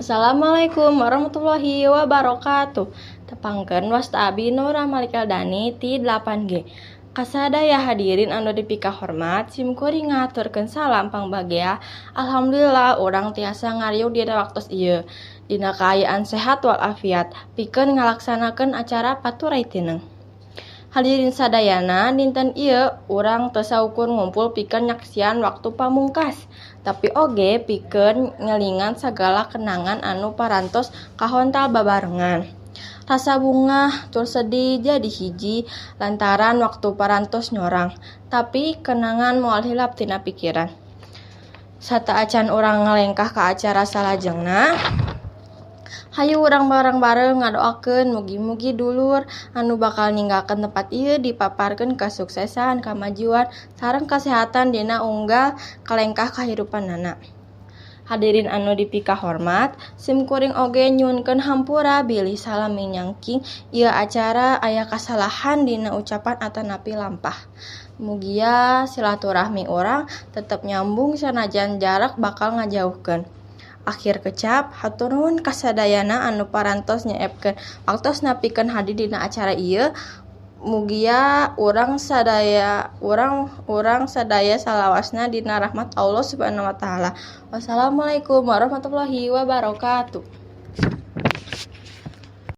Assalamualaikum warahmatullahi wabarakatuh. Tepangkeun wasta abi Nora Malik Eldani ti 8G. Kasadaya hadirin anu dipikahormat, sim kuring ngahaturkeun salam pangbagea. Alhamdulillah urang tiasa ngariung dina waktos ieu. Dina kaayaan sehat walafiat, pikeun ngalaksanakeun acara Paturay Tineng. Hadirin sadayana, dinten ieu urang teu saukur ngumpul pikeun nyaksian waktu pamungkas, tapi oge pikeun ngelingan sagala kenangan anu parantos kahontal babarengan. Rasa bungah tur sedih jadi hiji lantaran waktu parantos nyorang, tapi kenangan moal hilap tina pikiran. Sateuacan urang ngalengkah ka acara salajengna, hayu urang bareng-bareng ngadoakeun mugi-mugi dulur anu bakal ninggalkeun tempat ieu dipaparkeun kasuksesan, kamajuan, sareng kasehatan dina unggal kalengkah kahirupanana. Hadirin anu dipikahormat, sim kuring oge nyuhunkeun hampura bilih salami nyangking ieu acara aya kasalahan dina ucapan atanapi lampah. Mugia silaturahmi urang tetep nyambung sanajan jarak bakal ngajauhkeun. Akhir kecap, hatur nuhun kasadayana anu parantos nyeepkeun waktosna pikeun hadir dina acara ieu. Mugia urang sadaya salawasna dina rahmat Allah Subhanahu wa taala. Wassalamualaikum warahmatullahi wabarakatuh.